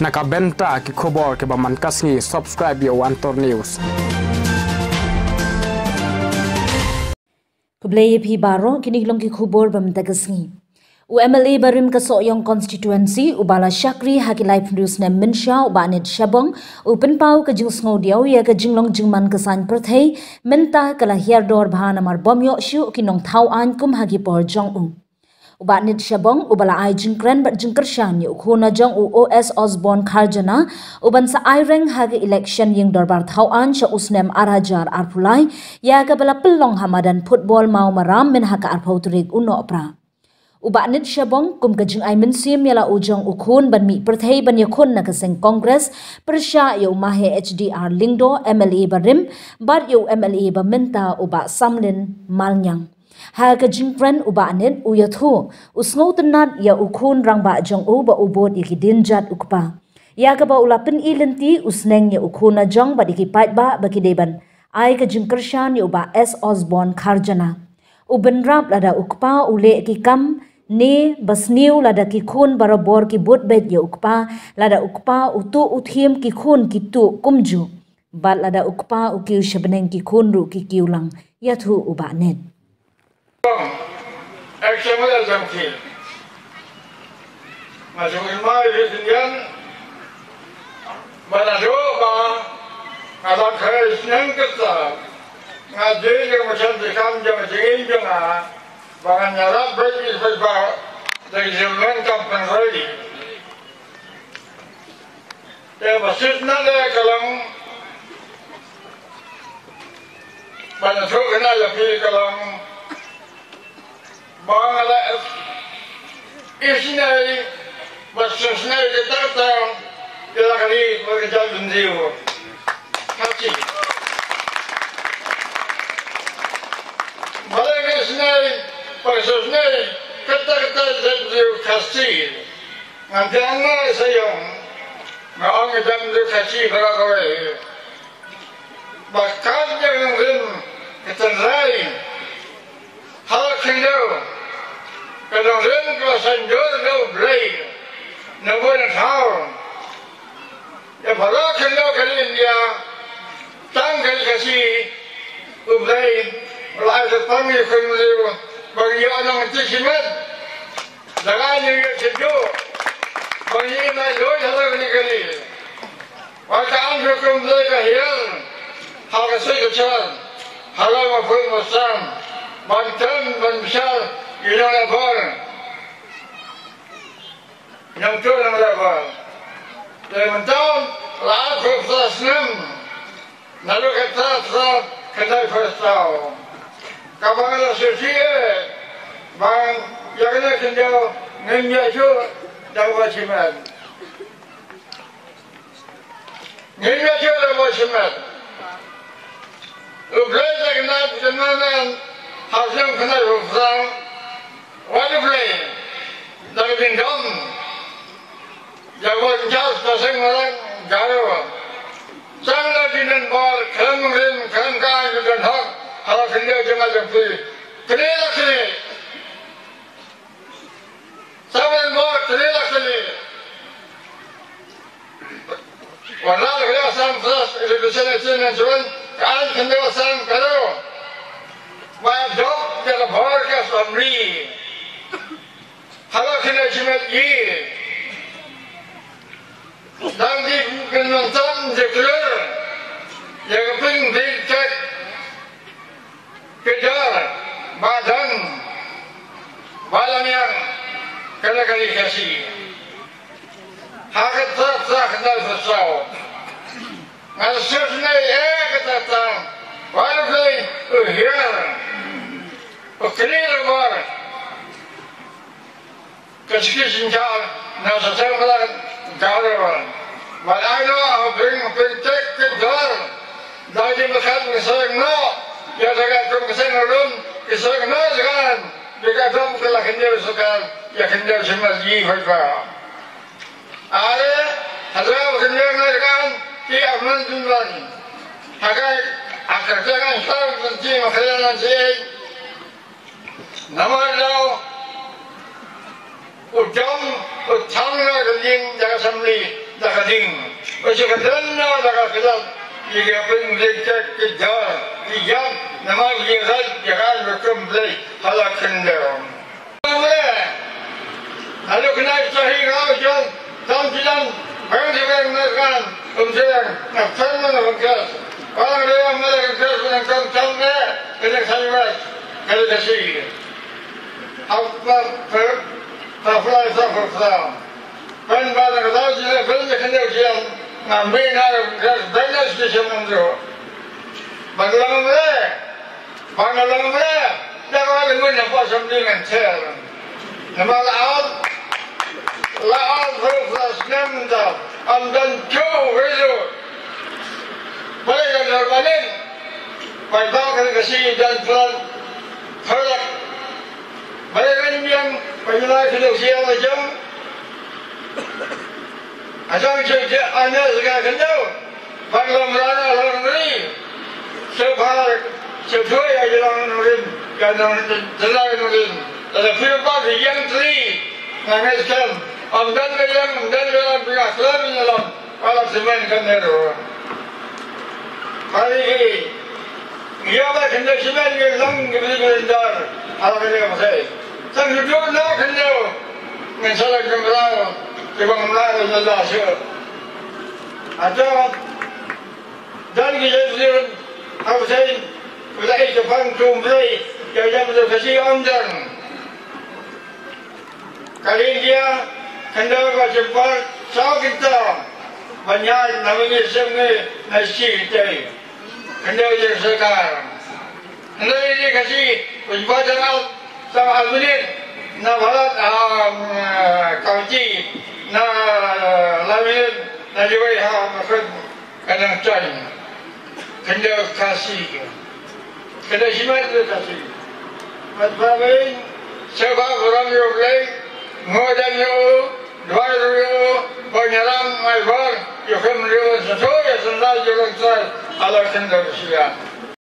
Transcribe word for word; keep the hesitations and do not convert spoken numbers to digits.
Na ka bynta ki khubor kiba man ka sngi, subscribe ïa u Antor News. Khublei ïa phi baroh, kine ki long ki khubor ba mynta ka sngi. U M L A barim ka Sohiong constituency, uba la shakri ha ki laiphew snem mynshuwa, u Bah Nit Shabong, u pynpaw ka jingsngewdiaw ïa ka jinglong jingman ka saiñ pyrthei, mynta ka la hiar dor bha namar bym ïoh shuh ki nongthaw aiñ kum ha ki por jong u. U Bah Nit Shabong, uba la ai jingkren bad jingkyrshan ïa u khun la jong u O S Osborne Kharjana, uban sa aireng ha ka election ïing dorbar thaw aiñ sha u snem ar hajar arphew lai, ïa kaba la pynlong ha madan football Mawmaram mynha ka arphew tarik u Nohprah. U Bah Nit Shabong, kum ka jingai mynsiem ïa la u jong u khun ban mih pyrthei ban ïakhun na ka seng Congress, pyrshah ïa u Mahe H D R Lyngdoh, M L A barim, bad ïa u M L A ba mynta u Bah Samlin Malniang. Ha ka jingkren u Bah Nit u ïathuh, u sngewtynnad ïa u khun rangbah jong u ba u bud ïa ki dienjat u kpa. Ïa kaba u la pyni lynti u sneng ïa u khun la jong bad ïa ki paidbah ba ki dei ban ai ka jingkyrshan ïa u Bah S Osborne Kharjana. U bynrap lada u kpa u leh ki kam ne ba sniew, lada ki khun barabor ki bud beit ïa u kpa, lada u kpa u tuh u thiem ki khun ki tuh kumjuh. Bad lada u kpa u kiew sha bneng ki khun ruh ki kiew lang, ïathuh u Bah Nit. Ek shamar jong ki. Nga jong in mai ri sindian. Ba na do ba nga dang kare sneng kata. Nga je jong macam je kam jong je in jong nga. Ba nga nyarap bagi bagi ba. Jadi jong men kam penroi. Te ba sut na le ka long. Ba na thok na la pi ka long. Ba nga la isnei ba sut snei ka ta ta. Te la ka ri ba ka jal dun diu. Ka chi. Ba la isnei ba sut snei ka ta ka ta jal diu ka chi. Ngan biang na sa ïong. Nga ong ïa dang du ka chi ba la kawei. Ba kat ïa ngan rim ka tynrai. Ha la khyndew. Ka dang rim ka la san dur ka u Blei. Na bun na thaw. Ïa ba la khyndew ka ri India. Tang ka ri ka chi. U Blei. Ba la ai sa pang ïa khyndew. Ba ïa nang ti shimet. Daga ni ïa shu. Ba ngi na ïoh ïa la ni kali. Wa ka am shu kum dei ka hiar. Ha ka sui ka char. Ha la ma pun ma sam. Ban tem ban bishar. Ïa la bor. Nang tu nang la bor. Te mentam la ku sa snem. Naduh kata sa khyndai phew saw. Kaba nga la shu shu eh. Ba ïa kane khyndew ngim ïa shu da ba shimet. Ngim ïa shu da ba shimet. U Blei da kane kane ha snem khyndai phew saw. Wat U Blei da kane dom. Ïa ka jingkyrkhu ba seng Marang Garo. Tang la ki nongbor khlem rim khlem kai ki don hok ha la khyndew jong nga jong phi. Kane la kane. Tang la nongbor kane la kane. Wan la ka ïa sam flas ri ka seng seng ngan chuan ka ai khyndew sam ka ro. Ba dok ïa ka bor ka samri. Haba kine shimet yi. Dang di kynnoh tam de klur. Ya ka ping de tek. Kejar. Ba dang. Ba la miang. Kala kali kasi. Ha ka ta ta ka ta ta. Nga sut ne e ka ta ta. Ba la play. Here. Ka kri la bar. Ka siki sinjal na sa tang la garo. Ba ai no a bring pin tek ke dar. Da ji makan ke seng no. Ya da ka kum ke seng rum ke seng no kan. Bi ka dom ke la khyndew sukan ya khyndew shimas yi hoi ba. Are hada ba khyndew no kan ki aman dun ban. Hakai akar jangan sar ban ji makhrian ji. Namar daw u dom u thang na ka lieng da ka samli. Da ka ding. Ba shu ka dang na da ka kjat. Ïa ka pynleit ka kjat. Ïa namar ïa ka ïa ka rukom Blei ha la khyndew. Bre. Alo kena ïa hi nga u jong. Tam ti dam. Bang ti bang na kan. Um ti bang. Na pen na bang kas. Bang re ma da kas na kam tam re. Kena sai wes. Kena kasi. Hap pa pa pa fly pa pa fly. Pynban ka daw jingïakhun ïa ka khyndew jong nga, mynta ka bynta sha sha nongrim. Ba ka long re, ba ka long re, da ka long mynta pa sam ding ngan ther. Namar la ot, la ot pyrshah snem da, ym don shuh wei ruh. Balei ka dor balei? Paidbah ka ri Khasi don pyrshah, pyrshah. Balei ka ïeng, ba ïeng la khyndew sia la jong. Ajong che che ane sega khyndew. Bang lam rana long ri. Sebar, sesuai aja long rin. Ka long jela long rin. Ada pir ba ïeng tri. Ngai skem. Am dan ïeng, am dan ïeng, am pia khlem ïeng. Pala semen kan nero. Pali ki. Ïa ba khyndew semen ngi long ngi bri bri dar. Ala ka ïa ba sai. Tang hidup na khyndew. Ngan salah kemrau. Ki bang na la la se. Ata. Dan ki ïa bri. Hau sai. Bila ai tepang tum bri. Ïa ïa bri kasi am dan. Ka ri India, khyndew ka jempa saw kynta ban ïaid na mihngi shngi na shi tei. Khyndew jong sorkar. Khyndew ri Khasi, ka jempa tang ar, tang ar minit na Bharat, ah, County, na, ah, lai minit na Dubai ha, Makut. Ka nang jan. Khyndew Khasi. Khyndew shimet Khasi. Mat ba wei. Seba burom ïa U Blei. Ngo dang ïa u. Duwai ruh ïa u. Ba ngi ram ngai bar. Ïa khem ïa u. Sa so ïa sa na ïa u. Ala khyndew Khasi.